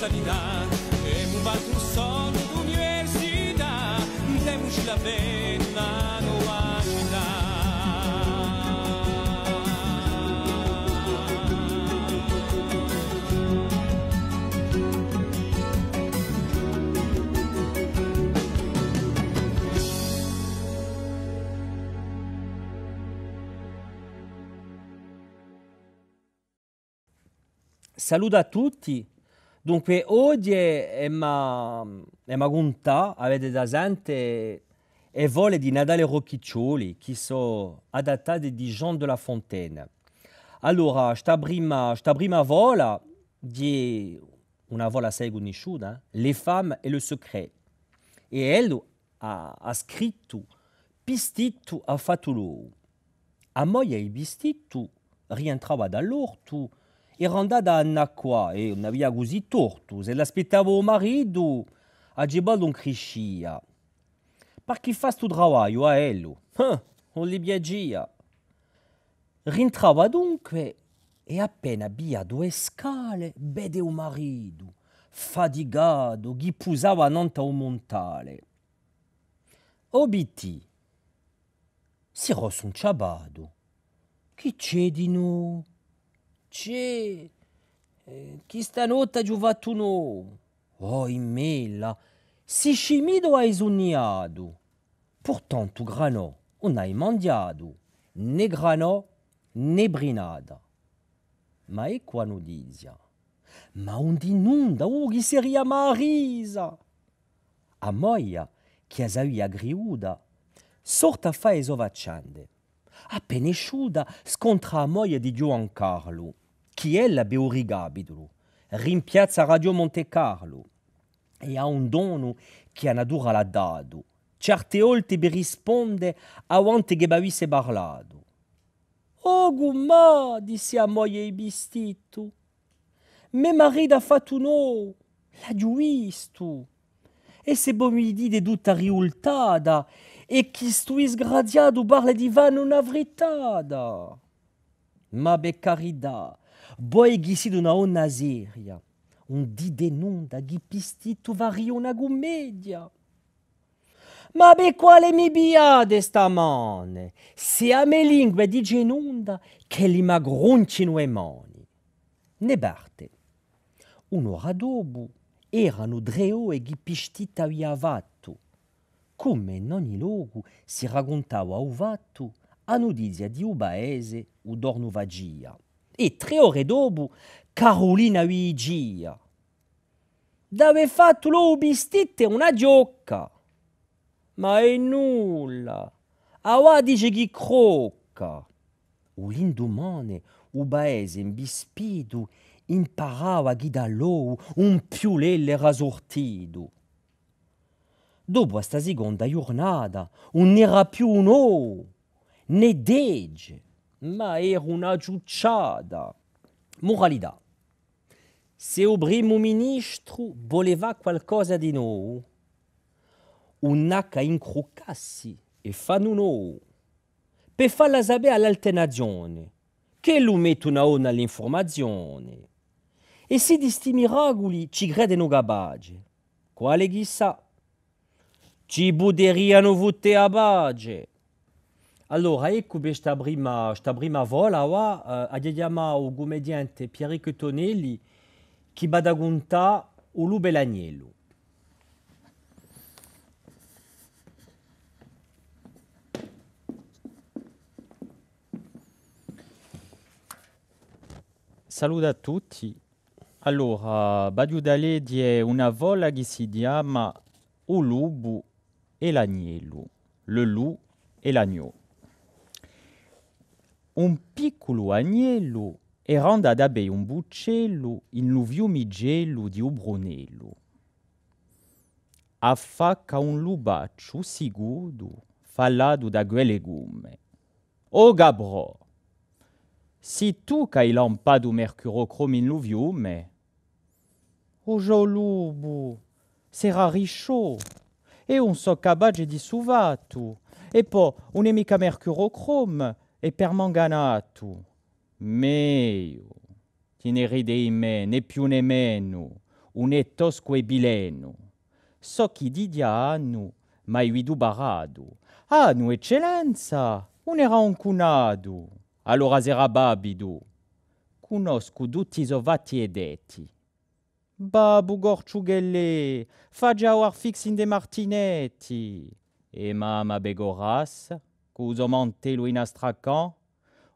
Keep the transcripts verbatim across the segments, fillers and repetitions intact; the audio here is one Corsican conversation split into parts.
Emu fattu u sognu d'università, demuci la penna à a nova cità. Salutu à tutti. Dunque, oghje emu à, emu à cuntà, avete da sente, e fole di Natale Rocchiccioli, chì sò adattate di Jean de La Fontaine. Allora, sta prima, sta prima fola hè una fola assai cunnisciuta, eh? Les femmes et le secret. È ellu hà, hà scrittu: Pistittu hà fattu l'ovu. A moglia di Pistittu rientrava da l'ortu, era andata à annacquà è ùn avia cusì tortu, s'ella aspittava u maritu, à Gebaldu ùn criscia. Parchì fà stu travagliu à ellu, eh, ùn li piacia. Rintrava dunque è appena pigliatu e scale, vede u maritu, fatigatu, chì pusava nant'à u muntale. O Pittì, sì rossu inchjappatu. Chì ci hè di novu? Ci hè, eh, chì stanotte aghju fattu un ovu. Oimè, là, sì scimitu o ai sunniatu? Purtantu granò ùn ai manghjatu, nè granò, nè brinata. Ma eccu a nutizia. Ma ùn dì nunda, uh, chì seria marisa! A moglia, chì a s'avia criduta, sorte à fà e so faccende. Appena esciuta, scontra a moglia di Ghjuvan Carlu, chì ella, per u ricapitulu, rimpiazza Radio Monte Carlo è hà un donu chì a natura l'hà datu, certe volte per risponde avanti ch'ellu avesse parlatu. Oh, cummà, disse a moglia di Pistittu, me maritu hà fattu un ovu, l'aghju vistu. È s'è vo mi vidite tutta riultata, hè chì stu disgraziatu parla di fanne una frittata. Ma per carità, voi chì site una donna seria, ùn dite nunda chì Pistittu faria una cummedia. Ma per quale mi pigliate sta mane? S'è a me lingua dice nunda, ch'elli m'aggruncinu e mani. Ne parte. Un'ora dopu, eranu trè ove chì Pistittu avia fattu. Cum'è in ogni locu si racuntava u fattu, a nutizia di u paese u tornu facia. È trè ore dopu, Carulina vi dicia: D'avè fattu l'ovu Pistittu hè una ghjocca! Ma hè nulla! Avà dice chì crocca! U lindumane u paese imbispitu imparava chì da l'ovu un piulellu era surtitu. Dopu à sta siconda ghjurnata ùn era più un ovu, nè dece, ma era una ciucciata. Muralità. S'è u primu ministru vole fà qualcosa di novu, ùn hà chè incruccassi è fanne un ovu, per falla sapè à l'alta nazione, ch'ellu mette una donna à l'infurmazione. È sì di sti miraculi ci credenu capace, quale chì sà, ci puterianu futte a pace. Allora, eccu per sta prima, sta prima fola, avà, eh, aghju chjamatu u cummediante Pierrick Tonelli, chì v'hà da cuntà U lupu è l'agnellu. Salutu à tutti. Allora, v'aghju da leghje una fola chì si chjama U lupu è l'agnellu, Le loup et l'agneau. Un picculu agnellu era andatu à vede un bucellu in lu fiumicellu di u Brunellu. Affacca un lupacciu sicutu, falatu da quelle gumme. O caprò, sì tù ch'hai lampatu mercurocromu in lu fiume? O ghjò lupu, serà risciò, eiu ùn sò capace di stu fattu, è po ùn hè micca mercurocromu, hè permanganatu. Megliu, ti ne ridi di mè, nè più nè menu, ùn hè toscu è vilenu. Sò chì dighjà anu mai vidu paratu. Anu, eccellenza, ùn era ancu natu. Allora s'era babbitu. Cunnoscu tutti i so fatti è detti. Babbu corciu ch'ellu hè, facia u Arfix in de Martinetti. È mamma pecurassa, cù u so mantellu in astracan,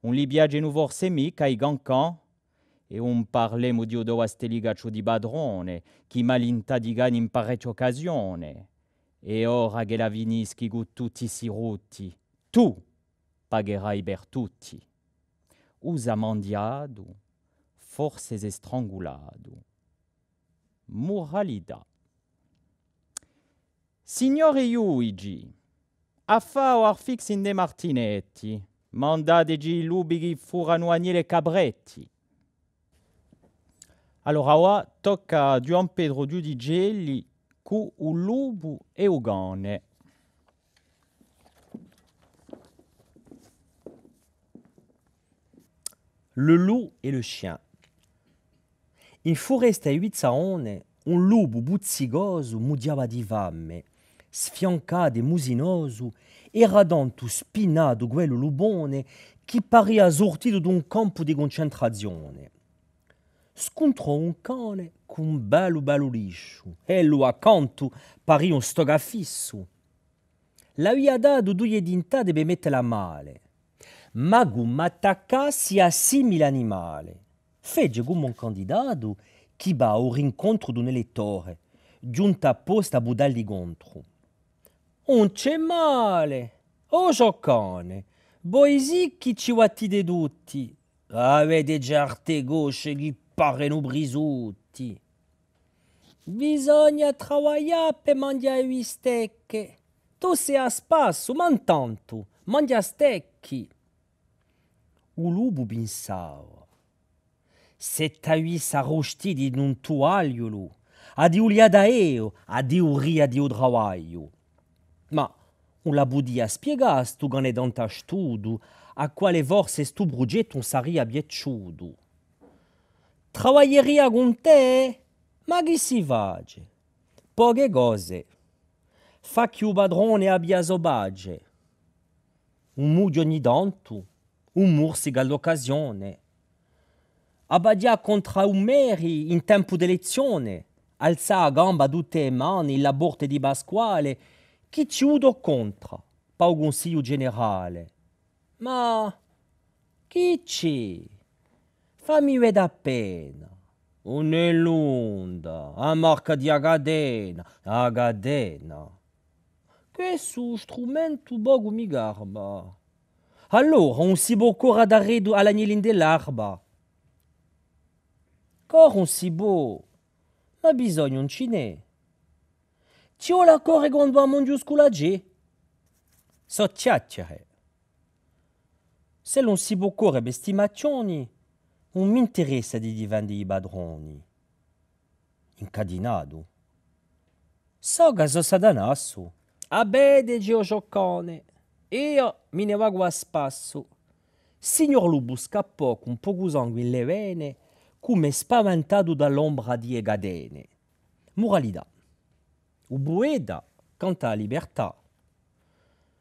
ùn li piacenu forse micca i cancan. È ùn parlemu di u to astelicacciu di patrone, chì m'hà lintatu i cani in parechje occasione. È ora ch'ella finischi cù tutti sti rutti, tù pagherai per tutti. U s'hà manghjatu, forse s'hè strangulatu. Muralità. Signori ghjudici, à fà u Arfix in de Martinetti, mandateci i lupi chì furanu agnelli è capretti. Allora, avà tocca à Ghjuvan Petru Ghjudicelli cù u lupu è u cane. Le loup et le chien. In furesta di Vizzaone, un lupu puzzicosu mughjava di fame, sfiancatu è musinosu, era tantu spinnatu quellu lupone chì paria surtitu d'un campu di cuncentrazione. Scuntrò un cane cù un bellu bellu lisciu, ellu accantu paria un stocafissu. L'avia datu duie dintate per mettela à male. Ma cum'è attaccassi à simile animale? Fece cum'è un candidatu chì và à u rincontru d'un elettore, ghjuntu apposta à vutalli contru. Ùn ci hè male, o sgiò cane, voi sì chì ci battite tutti, avete certe cosce chì parenu prisutti. Bisogna travaglià per manghjà e bistecche. Tù sì à spassu, ma intantu manghja stecchi. U lupu pinsava: s'è t'avissi arrustiti in un tuvagliulu, a ti vulia dà eiu a tiuria di u travagliu. Ma ùn la pudia spiegà à stu cane tantu astutu, à quale forse stu prugettu ùn saria piaciutu. Travaglieria cun tè? Ma chì si face? Poche cose. Fà chì u patrone abbia a so pace. Un mughju ogni tantu, un mursicu à l'occasione. Abbaghjà contr'à u meri in tempu d'elezzione, alzà a gamba à tutte e mani in la porta di Pasquale, chì ci vutò contr'à pà u cunsigliu generale. Ma chì ci hè? Fammi veda appena. Ùn hè nunda, a marca di a catena, a catena. Quessu strumentu pocu mi garba. Allora, ùn si pò corra daretu à l'agnelli in de l'arba? Corra ùn si pò, ma bisognu ùn ci n'hè. Ci vole à corre quandu a manghjuscula ci hè? Sò chjachjare. S'ellu ùn si pò corre per sti macchjoni, ùn m'interessa di difende i patroni. Incatinatu. Sò chì sò Satanassu. Avvedeci, o sgiò cane, eiu mi ne vacu à spassu. Signor Lupu scappò cù un pocu sangue in le vene, cum'è spaventatu da l'ombra di e catene. Muralità. U pueta canta a libertà.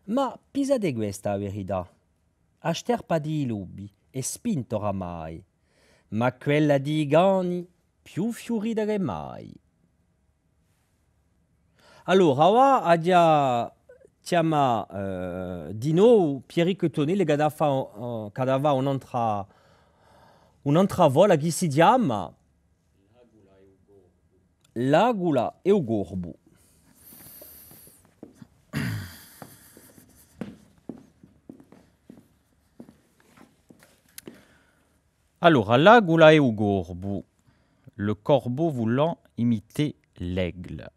Ma pisate questa a verità. A sterpa di i lupi hè spinta oramai, ma quella di i cani più fiurita chè mai. Allora, avà aghju da chjamà, eh, di novu Pierrick Tonelli chì hà da fà, eh, chì hà da fà un'antra, un'antra fola chì si chjama L'agula è u corbu. Allora, l'agula è u corbu. Le corbeau voulant imiter l'aigle.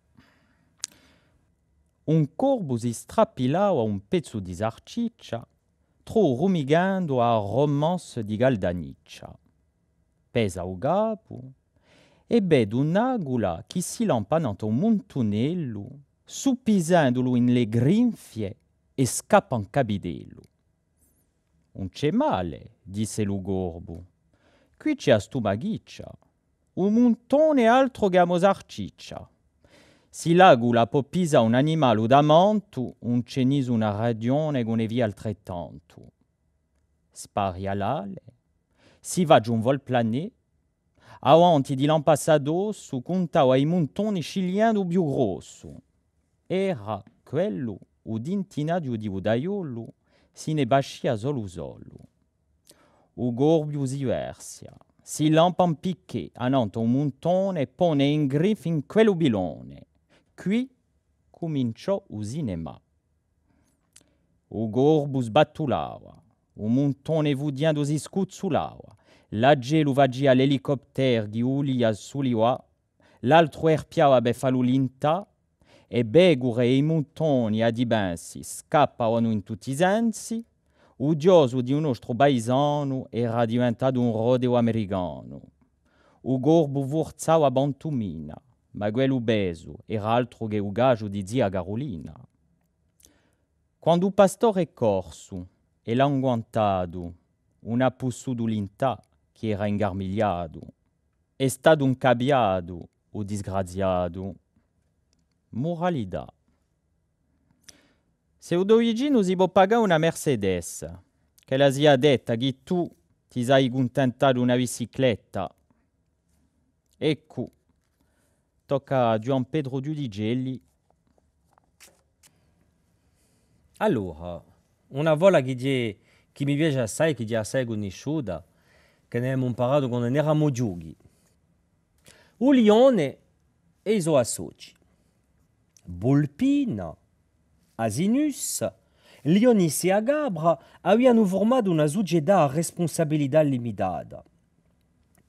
Un corbu si strapilava un pezzu di sarciccia, trò rumichendu à a romance di Caldaniccia. Pesa u capu è vede un'agula chì si lampa nantu à un muntunellu, suppisendulu in le grinfie è scappa in capitellu. Ùn ci hè male, disse lu corbu. Quì ci hè a stumachiccia. U muntone hè altru chè a mo sarciccia. Sì l'acu la pò pisà un animale tamantu, ùn ci hè nisuna ragione ch'ùn ne fia altrettantu. Sparia l'ale, sì face un vol planè, avanti di lampassà addossu, cuntava i muntoni scigliendu u più grossu. Era quellu u tintinaghju di u taiolu, sì ne pascia solu solu. U corbu si versia, si lampa in picchè, annantu à u muntone, pone in griffu in quellu pilone. Quì cuminciò u cinemà. U corbu sbattulava, u muntone fughjendu si scuzzulava, l'acellu facia l'elicopteru chì vulia sullivà, l'altru erpiava per fallu lintà, e pecure è i muntoni, à dipensì, scappavanu in tutti i sensi, u chjosu di u nostru paisanu era diventatu un rodeu americanu. U corbu furzava a pantumina, ma quellu pesu era altru chè u casgiu di zia Carulina. Quandu u pastore corsu, è l'hà inguantatu, ùn hà pussutu lintà chì era ingarmigliatu, hè statu incapiatu u disgraziatu. Muralità. S'è u to vicinu si pò pagà una Mercedes, ch'ella sia detta chì tù ti sai cuntentà d'una bicicletta. Eccu, tocca à Ghjuvan Petru Ghjudicelli. Allora, una fola chì ghjè, chì mi piace assai, chì ghjè assai cunnisciuta, chì n'avemu amparatu quandu n'eramu chjuchi. U lione è i so associ. Vulpina, Asinus, Lionis è a Capra avianu furmatu una sucetà à respunsabilità limitata.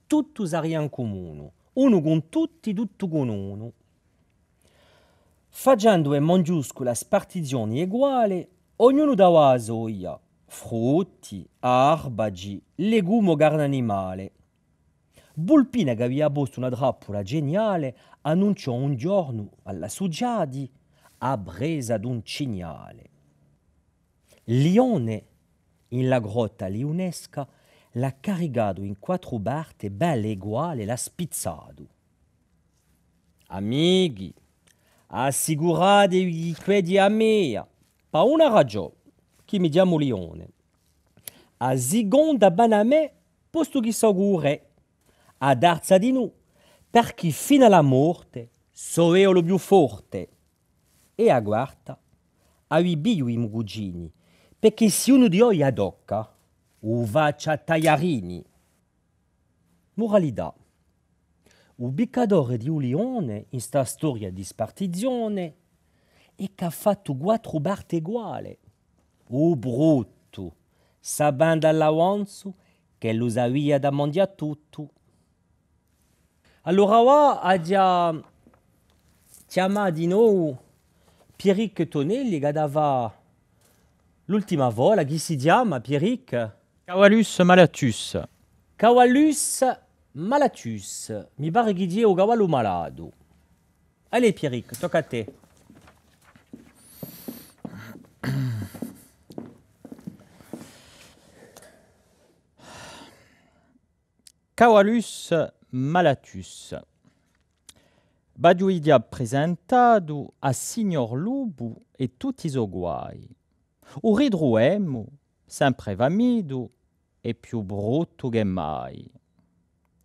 Tuttu saria in cumunu, unu cun tutti, tuttu cun unu. Facendu in manghjuscula spartizioni eguali, ognunu dava a soia, frutti, arbaci, legumu o carni animali. Vulpina, chì avia postu una trappula geniale, annunciò un ghjornu à l'assuciati a presa d'un cignale. Lione, in la grotta liunesca, l'hà caricatu in quattru parte, belle eguale, l'hà spizzatu. Amichi, assicuratevi chì quessa hè a mea, pà una ragiò, chì mi chjamu Lione. A siconda, bè à mè, postu chì sò u rè. A terza dinù, perchè finu à a morte sò eiu u più forte. È a quarta, a vi pigliu i mo cugini, perchè s'è unu di voi a tocca, u facciu à tagliarini. Muralità. U piccadore di u lione, in sta storia di spartizione, hè chì hà fattu quattru parte eguale. U bruttu, sapendu à l'avanzu ch'ellu s'avia da manghjà tuttu. Allora avà aghju da chjamà di novu Pierrick Tonelli, chì hà da fà l'ultima fola, chì si chjama, Pierrick? Cavallus malatus. Cavallus malatus. Mi pare chì ghjè u cavallu malatu. Allez, Pierrick, tocca à tè. Cavallus malatus. V'aghju digià presentatu à Signor Lupu è tutti i so guai. U ritruvemu, sempre famitu, è più bruttu chè mai.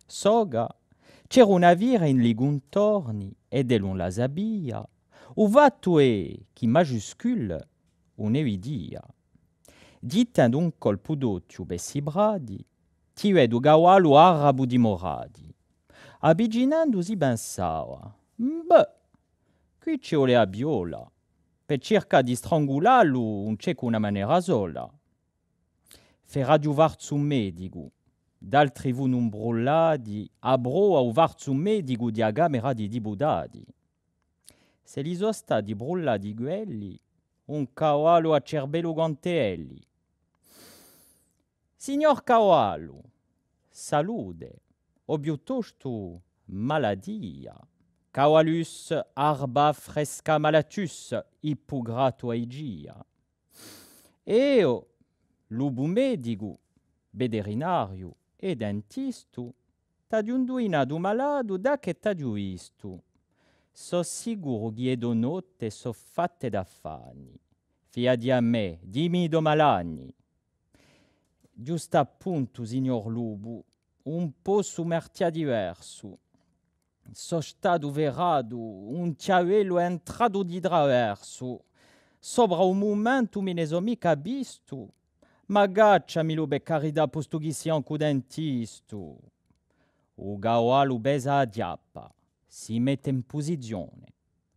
Soca, c'era una fiera in li cuntorni ed ellu ùn la sapia, u fattu hè chì Majuscule ùn ne vidia. Ghjittendu un colpu d'ochju per sti prati, ti vedu cavallu arabu di Murati. Avvicinendusi pensava: bè, quì ci vole a piola, per circà di strangulallu ùn ci hè chè una manera sola. Feraghju u farzu medicu, d'altri funu imbrullati, à prova u farzu medicu di a Camera di Diputati. S'elli sò stati brullati quelli, un cavallu hà cerbellu quant'è elli. Signor cavallu, salute, o piuttostu malatia, Cavallus arba fresca malatus, Ippocratu a dicia. Eiu, lupu medicu, veterinariu è dentistu, t'aghju induvinatu malatu da chì t'aghju vistu. Sò sicuru chì e to notte sò fatte d'affanni. Fiati à mè, dimmi i to malanni. Ghjustappuntu, signor Lupu, ùn possu marchjà diversu. Sò statu ferratu, un chjavellu hè entratu di traversu. Sopra u mumentu mi ne sò micca vistu. Ma cacciamilu, per carità, postu chì sì ancu dentistu. U cavallu pesa a chjappa, si mette in pusizione.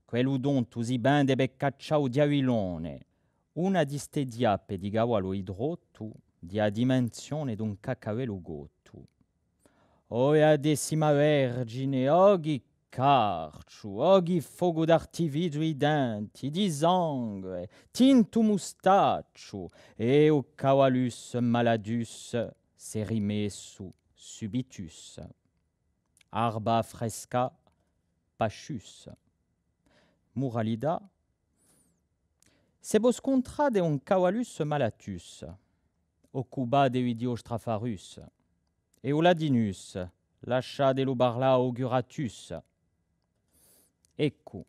Quellu tontu si pende per caccià u chjavillone. Una di ste chjappe di cavallu idrottu, di a dimensione d'un caccavellu cottu. O Beatissima Vergine, o chì carciu, o chì focu d'artificiu di denti, di sangue, tintu mustacciu, è u cavallus malatus s'hè rimessu subitus. Arba fresca, pascius. Muralità. S'è vo scuntrate un cavallus malatus, occupatevi di u strafarus. È u latinus, lasciatelu parlà à u curatus. Eccu,